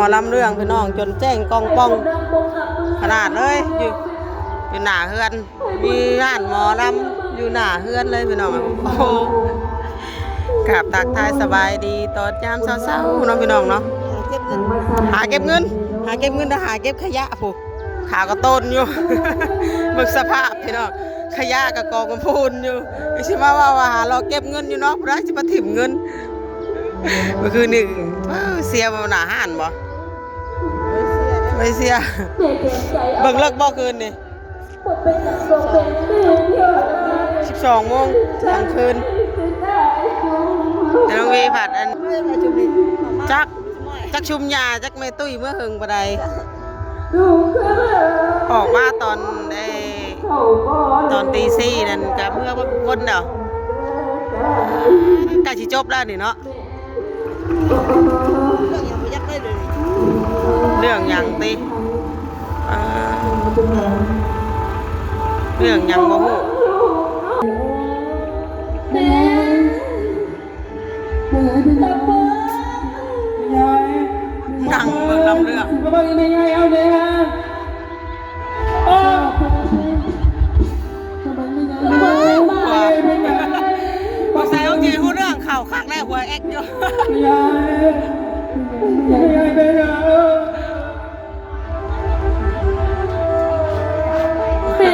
ໝໍລຳເລື່ອງພີ່ນ້ອງ ຈົນແຈ້ງກ້ອງປ່ອງຂະໜາດເລີຍ ຢູ່ ຢູ່ໜ້າເຮືອນ ມີຮ້ານໝໍລຳຢູ່ໜ້າເຮືອນເລີຍພີ່ນ້ອງ. ໂອ້ໂຫ ກາບທັກທາຍສະບາຍດີຕອນຍາມເຊົ້າໆເນາະພີ່ນ້ອງເນາະ. ຫາເກັບເງິນ ຫາເກັບເງິນ ຫາເກັບຂະຫຍະພຸ້ນ ຂາກະໂຕນຢູ່ ເບິ່ງສະພາບພີ່ນ້ອງ ຂະຫຍະກະກອງກະພູນຢູ່ ຊິມາເວົ້າວ່າຫາເລາະເກັບເງິນຢູ່ເນາະ ຜູ້ໃດຊິມາຖິ້ມເງິນ. ມື້ຄືນນີ້ ເອີ ເສຍບໍ່ ໜ້າຮ້ານບໍ່? ບໍ່ເສຍ ເບິ່ງເລິກບໍ່ຄືນນີ້? ສິບສອງໂມງກາງຄືນ ແຕ່ນ້ອງເວພັດອັນ ຈັກ ຈັກຊຸມຫຍ້າ ຈັກແມ່ຕຸ້ຍເມືອເຫິງປານໃດ. ອອກມາຕອນ ເອີ ຕອນຕີສີ່ນັ້ນກະເມືອເບິດທຸກຄົນແລ້ວ. ໃກ້ຊິຈົບແລ້ວນີ້ເນາະ. ເລື່ອງຫຍັງຕິ? ເອີ ເລື່ອງຫຍັງບໍ່ຮູ້. ນັ່ງເບິ່ງລຳເລື່ອງ. ບໍ່ໃສ່ອອກຈີຮູ້ເລື່ອງເຂົ້າຄັກແລ້ວ ຫົວແອັກຢູ່. ແມ່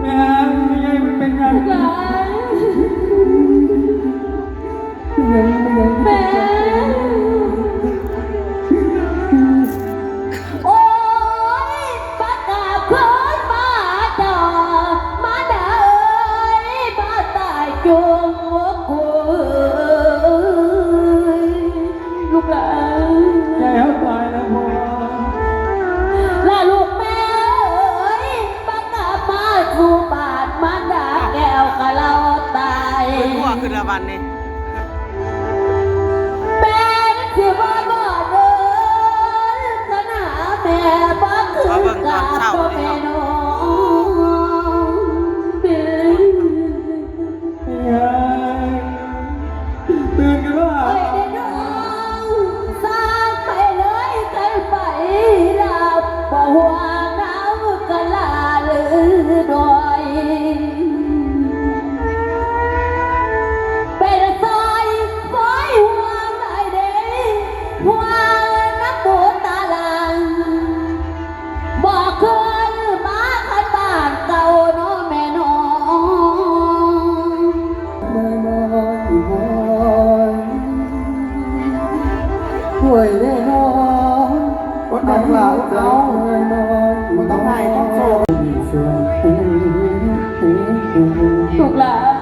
ແມ່ ແມ່ໃຫຍ່ມັນເປັນຫຍັງ? ແມ່ ໂອ້ຍ ປະກາບຄືນມາດອກ ມາດາເອີຍ ມາຕາຍຈຸງໂອ້ຍ ລູກຫຼານ ໃຫຍ່ເຮົາຕາຍແລ້ວພໍ່ ລະລູກແມ່ເອີຍ ປະກາບມາສູ່ບ້ານ ມາດາແກ້ວກະລາວຕາຍ ເພິ່ນຫົວຂຶ້ນລະບັດນີ້. ແມ່ນຊິບໍ່ບອກເດີ ຄັນຫາແມ່ບໍ່ຄືກັບພໍ່ແມ່ນ້ອງ. ຕື່ນຂຶ້ນມາ ໂອ້ຍເດ້ນ້ອງ ສ້າງໄປເລີຍ ຄັນໄປລະບໍ່ຫ່ວງເອົາກະລາຫຼືໜ້ອຍ. ເປັນຊອຍ ຊອຍຫ່ວງອ້າຍເດ້ ຫ່ວງນຳໝູຕາລາງ ບໍ່ຄືນມາຄັນບ້ານເກົ່າເນາະແມ່ນ້ອງ. ໂອ້ຍເດ້ນ້ອງ ຄົນຂອງຫຼານເຮົາ ບໍ່ຕ້ອງໄຫ້ຕ້ອງໂສກ ລູກຫຼານ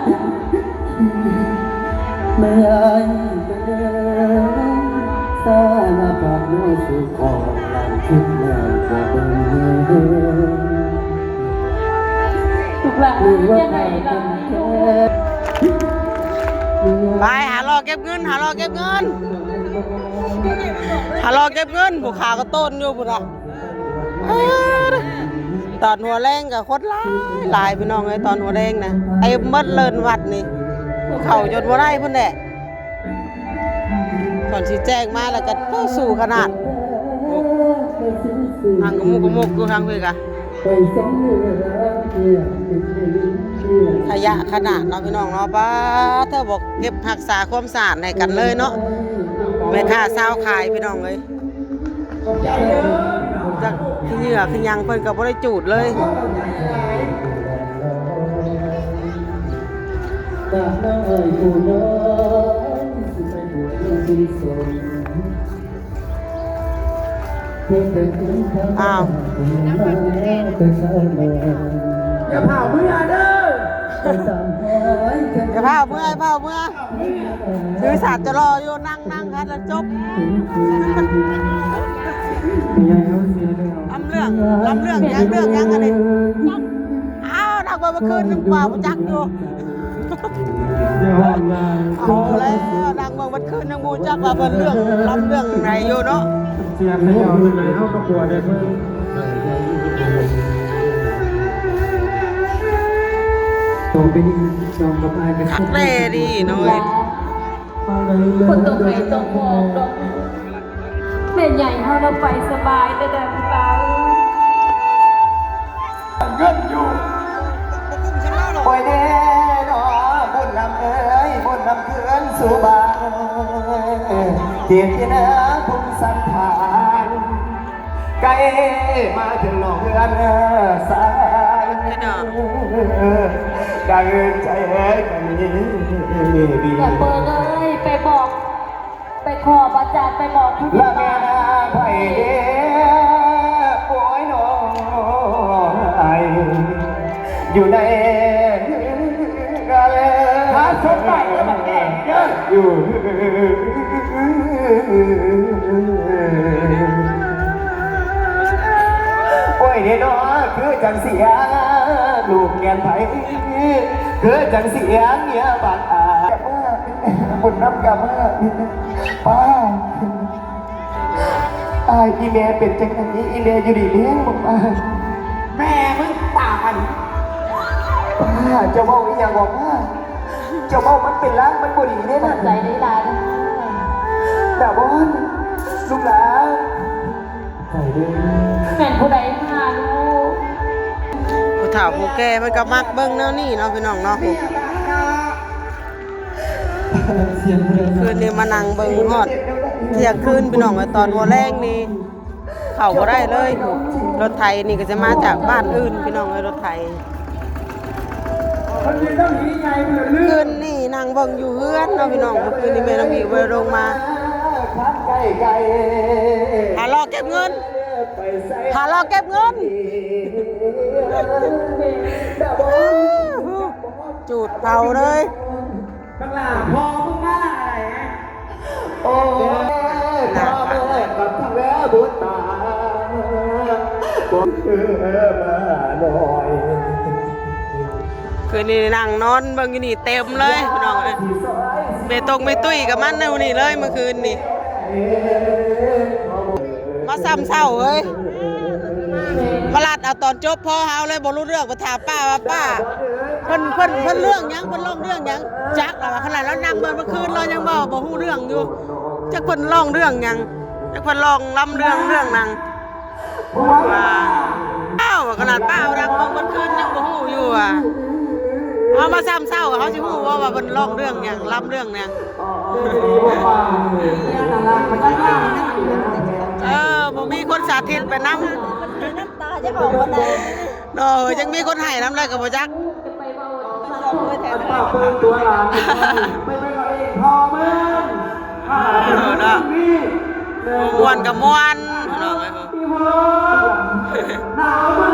ແມ່ອ້າຍເອີຍ ສາລະພັດເນາະສູ່ຂອງຫຼານຄິດແລ້ວກໍເບິ່ງເດີ ລູກຫຼານຢ່າໄຫ້ຫຼາຍ. ໄປຫາເລາະເກັບເງິນ ຫາເລາະເກັບເງິນ ຫາເລາະເກັບເງິນ ຜູ້ຂາກະໂຕນຢູ່ພຸ້ນນະ. ເອີ ຕອນຫົວແລງກະຄົນຫຼາຍ ຫຼາຍພີ່ນ້ອງເອີຍ ຕອນຫົວແລງນະ ເຕັມເບິດເລີນວັດນີ້ ເຂົ້າຈົນບໍ່ໄດ້ພຸ້ນແຫຼະ. ຕອນຊິແຈ້ງມາແລ້ວກະ ໂອ້ ສູ້ຂະໜາດ ໂອ້ ທາງກະມຸກກະມຸກຢູ່ທາງພີ້ກະ ຂະຫຍະຂະໜາດເນາະພີ່ນ້ອງເນາະ. ປາດເທີ ບໍ່ເກັບຮັກສາຄວາມສະອາດໃຫ້ກັນເລີຍເນາະ ແມ່ຄ້າຊາວຂາຍພີ່ນ້ອງເອີຍ. ຈັກຂີ້ເຫຍື້ອຂີ້ຫຍັງເພິ່ນກໍບໍ່ໄດ້ຈູດເລີຍ. ອ້າວ ຢ່າພາວເມືອເດີ ຢ່າພາວເມືອ ຢ່າພາວເມືອ. ຄືສາດຈະລໍຢູ່ ນັ່ງ ນັ່ງຄັນລະຈົບ. ລຳເລື່ອງ ລຳເລື່ອງຫຍັງ ເລື່ອງຫຍັງອັນນີ້? ອ້າວ ນັ່ງເບິ່ງເມື່ອຄືນ ຍັງວ່າບໍ່ຈັກຢູ່. ເອົາແລ້ວ ນັ່ງເບິ່ງເບິດຄືນ ຍັງບໍ່ຈັກວ່າເພິ່ນເລື່ອງ ລຳເລື່ອງໃດຢູ່ເນາະ. ສຽງໃຫ້ເຮົາຢູ່ໃນເຮົາກໍປົວໄດ້ເພິ່ນ. ຕໍ່ໄປນີ້ນ້ອງກັບອ້າຍກໍ ຄັກແດ່ດີເນາະເອີຍ. ບໍ່ຕ້ອງໃຫ້ຕ້ອງບອກດອກ. ໃຫຍ່ເຮົາລະໄປສະບາຍແຕ່ໃດ ຜູ້ບ່າວເອີຍ. ເງິນຢູ່ ໂອ້ຍແດ່ເນາະ ບຸນນຳເອີຍ ບຸນນຳຄືນສູ່ບ້ານ ເຈດຕິນາບຸນສັນຖານ ໃກ້ມາເຖິງນອກເຮືອນສາຍ ດັ່ງໃຈກັນນີ້ ແມ່ເປີກເອີຍ ໄປບອກ ໄປຂໍພະອາຈານ ໄປບອກຜູ້ທີ່ ລະແມ່ນາງໃຜເດ້ ໂອ້ຍນ້ອງອ້າຍ ຢູ່ໃນເຮືອນ ຫາສົມບັດເດີບັກແກ່ເດີ ຢູ່ ໂອ້ຍເດ້ເນາະ ຄືຈັ່ງຊິອາ ລູກແມ່ນໃຜ ຄືຈັ່ງຊິອາ ເມຍບາດອາຍ ບຸນນຳກະມາ ປ້າ ອ້າຍ ອີແມ່ເປັນຈັ່ງໃດ ອີແມ່ຢູ່ດີມີແຮງບໍ່ປ້າ? ແມ່ມຶງຕາຍ ປ້າ ເຈົ້າເວົ້າອີ່ຫຍັງອອກມາ? ເຈົ້າເວົ້າມັນເປັນລາງ ມັນບໍ່ດີເດ້ນະ. ຂອບໃຈຫຼາຍໆ ດາວອນ ລູກຫຼານ. ໃຜເດີ? ແມ່ນຜູ້ໃດມາລູກ? ຜູ້ເຖົ້າຜູ້ແກ່ເພິ່ນກໍມັກເບິ່ງແນວນີ້ເນາະ ພີ່ນ້ອງເນາະ. ຄືນນີ້ມານັ່ງເບິ່ງຮອດທ່ຽງຄືນ ພີ່ນ້ອງເອີຍ. ຕອນຫົວແລງນີ້ເຂົ້າບໍ່ໄດ້ເລີຍ. ລົດໄຖນີ້ກໍຈະມາຈາກບ້ານອື່ນ ພີ່ນ້ອງເອີຍ ລົດໄຖ. ຄືນນີ້ນັ່ງເບິ່ງຢູ່ເຮືອນເນາະ ພີ່ນ້ອງ. ເມື່ອຄືນນີ້ແມ່ນ້ອງອີບໍ່ໄດ້ລົງມາ ຫາເລາະເກັບເງິນ ຫາເລາະເກັບເງິນ. ຈູດເຜົາເລີຍ. ບັກຫຼ້າ ພໍ່ມຶງມາຫຼາຍແຮງ. ໂອ້ຍ ພໍ່ເອີຍ ບັກທັງແລບຸດຕາ ບໍ່ເອີມາໜ້ອຍ. ຄືນນີ້ນັ່ງນອນເບິ່ງຢູ່ນີ້ເຕັມເລີຍ ພີ່ນ້ອງເອີຍ. ແມ່ຕົງແມ່ຕຸ້ຍກໍມາຢູ່ນີ້ເລີຍ ເມື່ອຄືນນີ້ ມາຊ້ຳເຊົ້າເອີຍ. ມາລັດເອົາຕອນຈົບ ພໍ່ເຮົາເລີຍບໍ່ຮູ້ເລື່ອງ. ໄປຖາມປ້າວ່າ ປ້າ ເພິ່ນ ເພິ່ນ ເພິ່ນເລື່ອງຫຍັງ ເພິ່ນຮ້ອງເລື່ອງຫຍັງ? ຈັກລະວ່າ ຂະໜາດລາວນັ່ງເບິ່ງເມື່ອຄືນ ລາວຍັງເວົ້າບໍ່ຮູ້ເລື່ອງຢູ່. ຈັກເພິ່ນຮ້ອງເລື່ອງຫຍັງ ຈັກເພິ່ນຮ້ອງລຳເລື່ອງ ເລື່ອງຫຍັງ. ວ່າ ອ້າວ ຂະໜາດປ້ານັ່ງເບິ່ງເມື່ອຄືນຍັງບໍ່ຮູ້ຢູ່ວ່າ ເຮົາມາຊ້ຳເຊົ້າ ເຮົາຊິຮູ້ບໍ່ວ່າເພິ່ນຮ້ອງເລື່ອງຫຍັງ ລຳເລື່ອງຫຍັງ? ເອີ ບໍ່ມີຄົນສາທິດໄປນຳ ນ້ຳຕາຈະອອກບໍ່ໄດ້ເນາະ. ເອີ ຍັງມີຄົນໄຫ້ນຳໄດ້ກໍບໍ່ຈັກ. ອັນປ້າເປີດຕົວຫຼານ ໄປເບິ່ງເອົາເອງ ພໍ່ເບິ່ງ ເອີເນາະ. ມ່ວນກໍມ່ວນ ພີ່ນ້ອງເອີຍ. ອີ່ພໍ່ ໜາວມາກ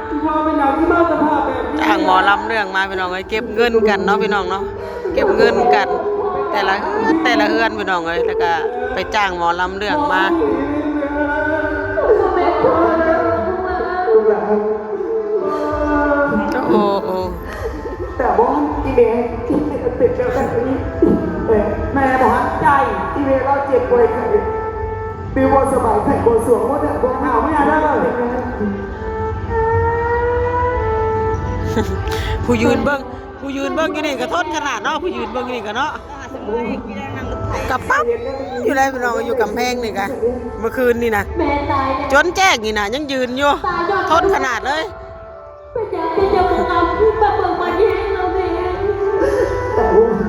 ອີ່ພໍ່ເປັນຫຍັງ ອີ່ມາສະພາບແບບນີ້? ຈ້າງໝໍລຳເລື່ອງມາ ພີ່ນ້ອງເອີຍ. ເກັບເງິນກັນເນາະ ພີ່ນ້ອງເນາະ. ເກັບເງິນກັນ ແຕ່ລະເຮືອນ ແຕ່ລະເຮືອນ ພີ່ນ້ອງເອີຍ. ແລ້ວກະໄປຈ້າງໝໍລຳເລື່ອງມາ. ໂອ້ໂຫ ແຕ່ບໍ່ ອີແມ່ ເປັນແບບນັ້ນ ແມ່ບໍ່ຮັກໃຈ ອີແມ່ລາວເຈັບປ່ວຍໄຂ້ ຫຼືບໍ່ສະບາຍໄຂ້ບໍ່ສວງ ບໍ່ແດດບໍ່ໜາວ ແມ່ເດີ. ຜູ້ຢືນເບິ່ງ ຜູ້ຢືນເບິ່ງຢູ່ນີ້ກໍທົນຂະໜາດເນາະ ຜູ້ຢືນເບິ່ງຢູ່ນີ້ກໍເນາະ. ກະປັບຢູ່ໄດ໋ພີ່ນ້ອງ ຢູ່ກຳແພງນີ້ກະ ເມື່ອຄືນນີ້ນະ ຈົນແຈ້ງນີ້ນະ ຍັງຢືນຢູ່ ທົນຂະໜາດເລີຍ. ເປັນຫຍັງເຈົ້າບໍ່ກັບຄືນມາເບິ່ງມາແຍງເຮົາແດ່?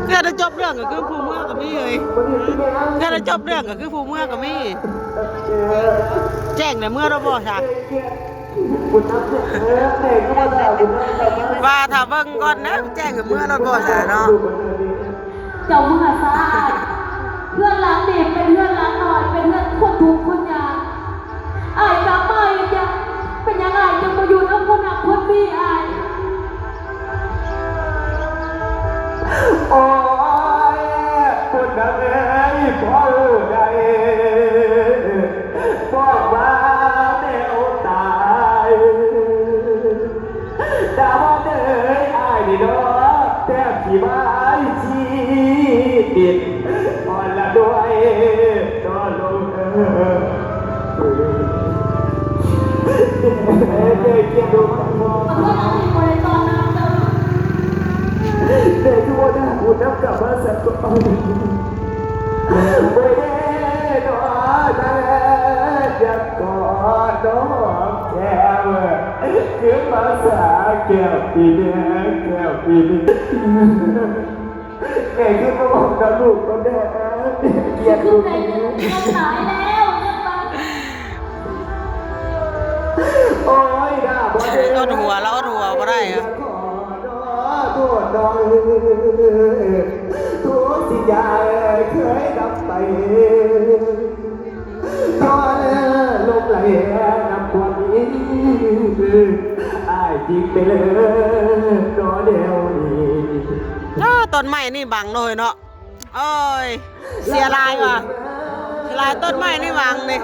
ເທື່ອໄດ້ຈົບເລື່ອງກໍຄືຜູ້ເມືອກໍມີເອີຍ ເທື່ອໄດ້ຈົບເລື່ອງກໍຄືຜູ້ເມືອກໍມີ. ແຈ້ງແລ້ວເມືອແລ້ວບໍ່ຊະ? ວ່າຖ້າເບິ່ງກ່ອນນະ ແຈ້ງແລ້ວເມືອແລ້ວບໍ່ຊະເນາະ? ເຈົ້າເມືອຊະອ້າຍ ເຮືອນຫຼັງນີ້ເປັນເຮືອນຫຼັງນ້ອຍ ເປັນເຮືອນຄົນທຸກຄົນຍາກ. ອ້າຍກັບມາອີກຢ່າງ ເປັນຫຍັງອ້າຍຈຶ່ງບໍ່ຢູ່ນຳຄົນຮັກຄົນມີອ້າຍ? ໂອ້ຍ ບຸນນຳເອີຍ ພໍ່ເອີຍ ບອກວ່າແນວຕາຍ ດາວເອີຍ ອ້າຍນີ້ເນາະ ແທບຊິບາຍຊີວິດ. หอมแก้ม คืนมาสาแก้วพี่แน่ แก้วพี่แน่ แม่คืนมาบอกกับลูกกับแม่ เกลียดลูก ตายแล้ว โอ๊ย ด่าบ่ได้ อดหัว แล้วอดหัวบ่ได้อะ ขอโทษน้อง ทุกสิ่งอย่างเคยทำไป ตอนลมไหลน้ำท่วมนี้ อ้ายทิ้งไปเลยเนาะแนวนี้ เออ ต้นไม้นี่บังเนาะเฮ้ยเนาะ โอ้ย เสียหลายว่ะ เสียหลาย ต้นไม้นี่บังนี่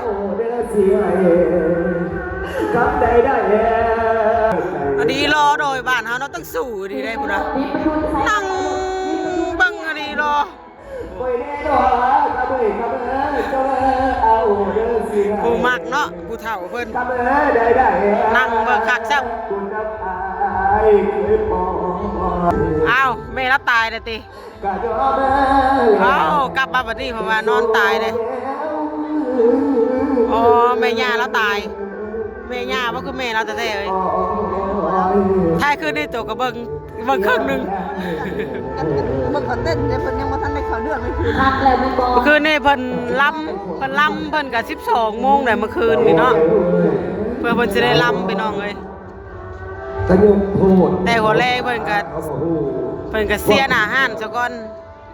คำใดได้แล อันนี้รอโดยบ้านเฮาเนาะ ต้องสู้ดีได้พุ้นนะ นั่งเบิ่งอันนี้รอ ผู้มักเนาะ ผู้เฒ่าเพิ่น นั่งเบิ่งคักซ้ำ อ้าว แม่ลาวตายแล้วติ อ้าว กลับมาบัดนี้ เพราะว่านอนตายเด้ อ๋อ แม่ย่าลาวตาย แม่ย่าบ่ คือแม่ลาวแท้ๆเอ้ย ท้ายคืนนี้โตก็เบิ่ง เบิ่งครึ่งหนึ่ง เบิ่งเขาเต้นเด้ เพิ่นยังบ่ทันได้เข้าเรื่องเลย คือคักแล้วแม่นบ่ เมื่อคืนนี้เพิ่นลำ เพิ่นลำ เพิ่นก็สิบสองโมงแล้วเมื่อคืนนี้เนาะ เพื่อเพิ่นสิได้ลำ พี่น้องเอ้ย แต่หัวแลงเพิ่นก็ เพิ่นก็เสียหน้าฮ้านซะก่อน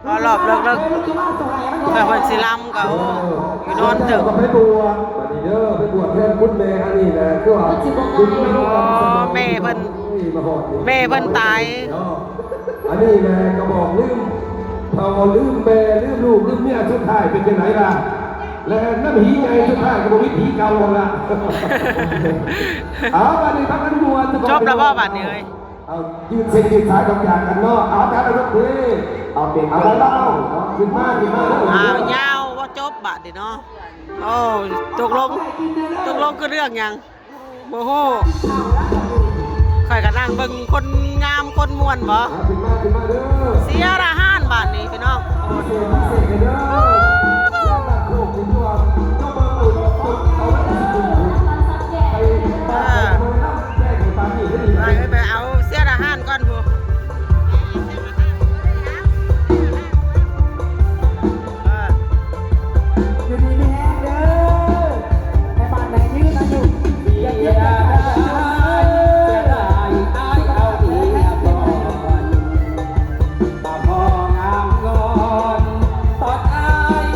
พอรอบเลิกๆ เพื่อเพิ่นสิลำก็ โอ้ อยู่นอนเติบ ก็ไปบวช บัดนี้เด้อ ไปบวชแทนคุณแม่อันนี้นะ คือว่า อ๋อ แม่เพิ่น มาฮอดนี่ แม่เพิ่นตาย เนาะ อันนี้แหละก็บอกลืม เฒ่าลืมแม่ ลืมลูก ลืมเมีย สุดท้ายเป็นจังไดล่ะ และนำผีใหญ่สุดท้ายก็บ่มีผีเก่าหั่นล่ะ เอา บัดนี้พักกันม่วน จบแล้วบ่บัดนี้เอ้ย เอา ยืดเส้นยืดสายดอกจากกันเนาะ เอา อาจารย์ดนตรี เอาเป็น เอา เบาๆ ขึ้นมา ขึ้นมา อ้าว ยาวบ่จบบัดนี้เนาะ โอ้ ตกลง ตกลงคือเรื่องหยัง บ่ฮู้ ข้อยก็นั่งเบิ่งคนงามคนม่วนบ่ เอา ขึ้นมา ขึ้นมาเด้อ เสียละฮ้านบาดนี้พี่น้อง พิเศษ พิเศษเด้อ ไป ไป ไป ไปเอาเสียอาหารก่อนพุ้น เออ อยู่ดีมีแฮงเด้อ ให้บ้านให้ยืนอายุ อย่าเจ็บอย่าไข้ อย่าจนเด้อ เสียดาย เสียดาย อ้ายเอาเมียก่อน บ่พองามก่อน ตอนอ้าย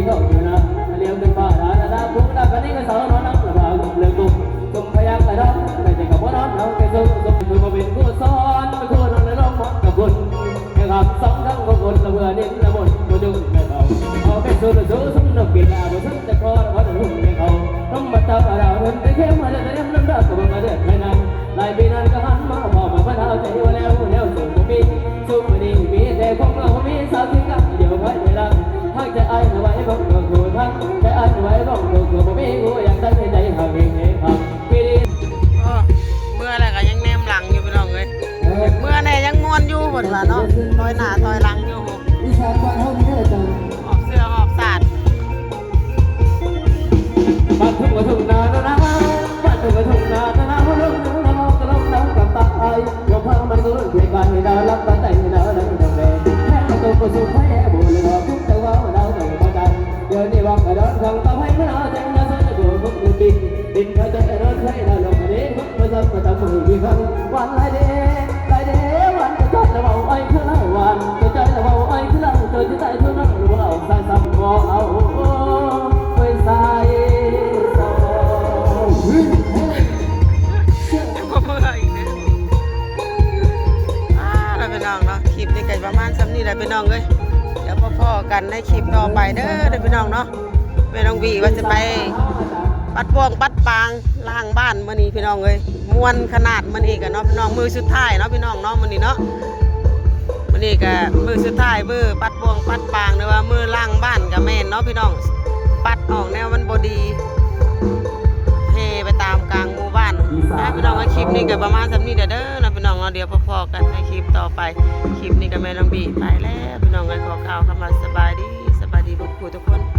ເຂົ້າຢູ່ນາ ຫຼຽວຂຶ້ນຟ້າດາດາດາ ຜູ້ດາກະນີ້ກະເຊົານອນນຳລະບາງເລີກກຸມ ສົມພະຍັງກະດອນ ແຕ່ກະບໍ່ນອນເຮົາແຕ່ສົມສົມ ຄືບໍ່ເປັນຄູສອນ ຄູນອນລະລົງມາກະບຸນ ແຕ່ຄຳສອງທາງຂອງຄົນລະເພື່ອດິນລະບົນ ບໍ່ຈຸງແມ່ເຖົ້າ ເອົາໄປສູ່ລະສູ່ຊຸມນົກກິນລາ ບໍ່ສົນແຕ່ຂໍລະບໍ່ໄດ້ຮຸ່ມແມ່ເຂົາ ນຳມາຕາລາວເດີນໄປເຂັ້ມ ມາເດີນຕະເລັມນຳດາກກະບໍ່ມາເດີນໄປນຳ ຫຼາຍປີນັ້ນກະຫັນມາເວົ້າມາບັນຫາໃຈວ່າແລ້ວ ແນວສູງບໍ່ມີ ຊຸມມື້ນີ້ມີແຕ່ຄົນເຮົາ ມີສາວທີ່ກັກດຽວໄວ້ເວລາ ຫາກໃຈອ້າຍໄວ້ບໍ່ເກີດຮູ້ທັນ ໃຈອ້າຍໄວ້ບໍ່ເກີດຮູ້ ບໍ່ມີຮູ້ຢາກໄດ້ໃຈຫາກເອງເອງຫາກປີນີ້ ເອີ ເມື່ອແລ້ວກະຍັງແນມຫຼັງຢູ່ພີ່ນ້ອງເອີຍ ເອີ ເມື່ອແດ່ຍັງມ່ວນຢູ່ເພິ່ນວ່າເນາະ ຖອຍໜ້າຖອຍຫຼັງຢູ່ ອີສານບ້ານເຮົານີ້ເດີ ຫອບເສື້ອຫອບສາດ ບ້ານທົ່ງວ່າທົ່ງນານະນາ ບ້ານທົ່ງວ່າທົ່ງນານະນາ ເຮົາລົງນາເຮົາກະລົງນາກັບຕາອ້າຍ ບໍ່ພາມັນກະລົງເພກາຍດາວລັບຕາໄຕດາວລັບດາວແບ ແທ້ຕົວບໍ່ສຸກແທ້ບໍ່ເຫຼືອ ເປັນແຕ່ວ່າດາວໄປບໍ່ໄດ້ ດຽວນີ້ວ່າກະດອນທາງຕາໄພມັນເອົາໃຈນາສອນໂກຄົນເປັນ ເປັນພະເຈົ້າແຕ່ນອນໄພນາລົງເດ້ ມາຊຳມາຕຳໃຫ້ດີຄັນ ຫວານຫຼາຍເດ້ ຫຼາຍເດ້ ຫວານກະຈ້ອຍລະເວົ້າອ້າຍຄືຫຼາຍ ຫວານກະຈ້ອຍລະເວົ້າອ້າຍຄືຫຼາຍ ໂຕຊິຕາຍເທົ່ານັ້ນລະເວົ້າສາຍຊ້ຳບໍ່ເອົາ ໂອ້ຍສາຍຊ້ຳ ບໍ່ເມື່ອອີກເດ້ ອ່າ ລະພີ່ນ້ອງເນາະ ຄລິບນີ້ກະປະມານຊ່ຳນີ້ລະພີ່ນ້ອງເອີຍ ດຽວພໍ້ກັນໃນຄລິບຕໍ່ໄປເດີ ເດີພີ່ນ້ອງເນາະ ແມ່ນ້ອງບີວ່າຈະໄປປັດປ່ອງປັດປາງລ້າງບ້ານມື້ນີ້ພີ່ນ້ອງເອີຍ ມ່ວນຂະໜາດມື້ນີ້ກະເນາະພີ່ນ້ອງ ມື້ສຸດທ້າຍເນາະພີ່ນ້ອງເນາະ ມື້ນີ້ເນາະ ມື້ນີ້ກະມື້ສຸດທ້າຍ ມື້ປັດປ່ອງປັດປາງ ຫຼືວ່າມື້ລ້າງບ້ານກະແມ່ນເນາະພີ່ນ້ອງ ປັດອອກແນວມັນບໍ່ດີ ແຫ່ໄປຕາມກາງໝູ່ບ້ານ ອ່າ ພີ່ນ້ອງເອີຍ ຄລິບນີ້ກະປະມານຊ່ຳນີ້ເດີ ເດີເນາະພີ່ນ້ອງເນາະ ດຽວພໍ້ກັນໃນຄລິບຕໍ່ໄປ ຄລິບນີ້ກະແມ່ນ້ອງບີໄປແລ້ວພີ່ນ້ອງເອີຍ ຂໍກ່າວຄຳວ່າສະບາຍດີ ສະບາຍດີເບິດຜູ້ທຸກຄົນ.